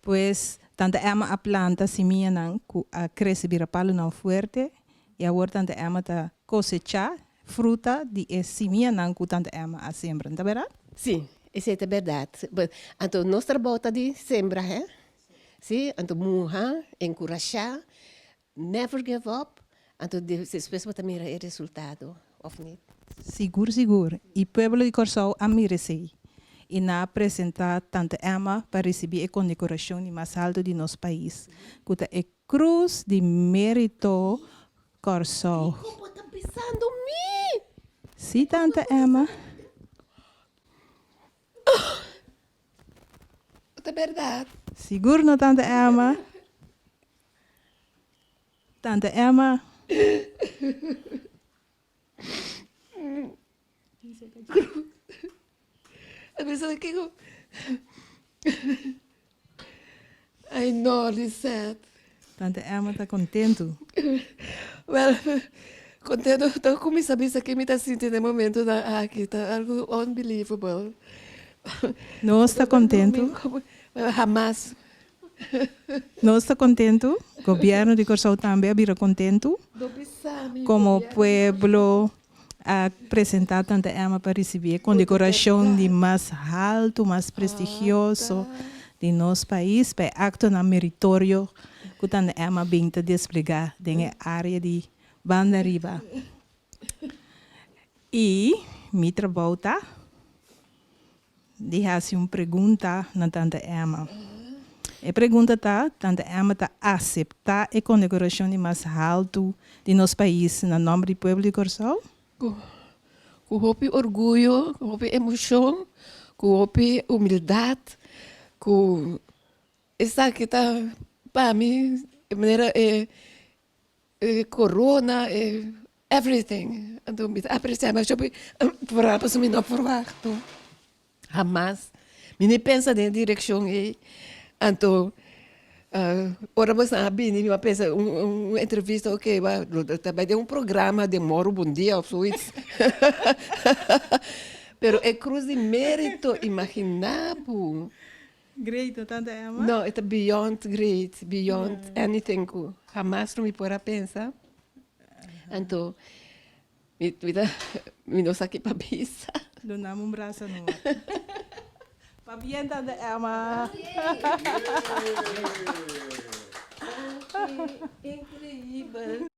Pues, Tanta Emma a planta simianan ku a krese bira palunan fuerte i awor Tanta Emma ta kosechá fruta di e simianan ku Tanta Emma a sembra. No ta bèrdat? Sí, esei ta bèrdat. Anto nos trabou ta di sembra, hè? Sí, anto muha, enkurashá, never give up, anto despues bo ta mira e resultado, òf nit? Sigur sigur, i pueblo di Kòrsou a mira esei i nan a presentá Tante Emma pa risibí e kondekorashon di mas haltu di nos pais, ku ta e Krus di Mérito Kòrsou. Kiko bo ta bisando mi? Sí, Tante Emma. Ta bèrdat. Sigur no, Tante Emma. Tante Emma. Ay no, Lisette. Tante Emma ta kontentu. Wel, kontentu ta kuminsá bisa ke mi ta sinti den e momentunan aki. Ta algu unbelievable. Nos ta kontentu. Hamas. Nos ta kontentu, gobièrnu di Kòrsou tambe a bira kontentu. Komo pueblo a presentá Tante Emma pa risibí e kondekorashon di mas haltu, mas prestigioso di nos pais pa e aktonan meritorio ku Tante Emma bin ta desplegá den e área di Banda Riba. I mi trabou ta di hasi un pregunta na Tante Emma. E pregunta ta, Tante Emma ta aseptá e kondekorashon di mas haltu di nos pais na nòmber di pueblo di Kòrsou? Ku hopi orguyo, ku hopi emoshon, ku hopi humildat, ku esaki ta pa mi manera e corona, e everything. Anto mi ta aprecia masha hopi por pasobra mi no verwachto hamas. Mi ni pensa den e direccion ey. Anto ora bo esnan a bini mi a pensa un entrevista ok ta bay den un programa den Moro Bon Dia of zoiets. Pero e cruz di merito imagina bo. Great no tanta Emma? No, e ta beyond great, beyond anything ku hamas lo mi por a pensa. Anto mi mi ta mi no sa ki pa bisa. Duna mi un brasa no. Pabien tanta Emma. Increibel.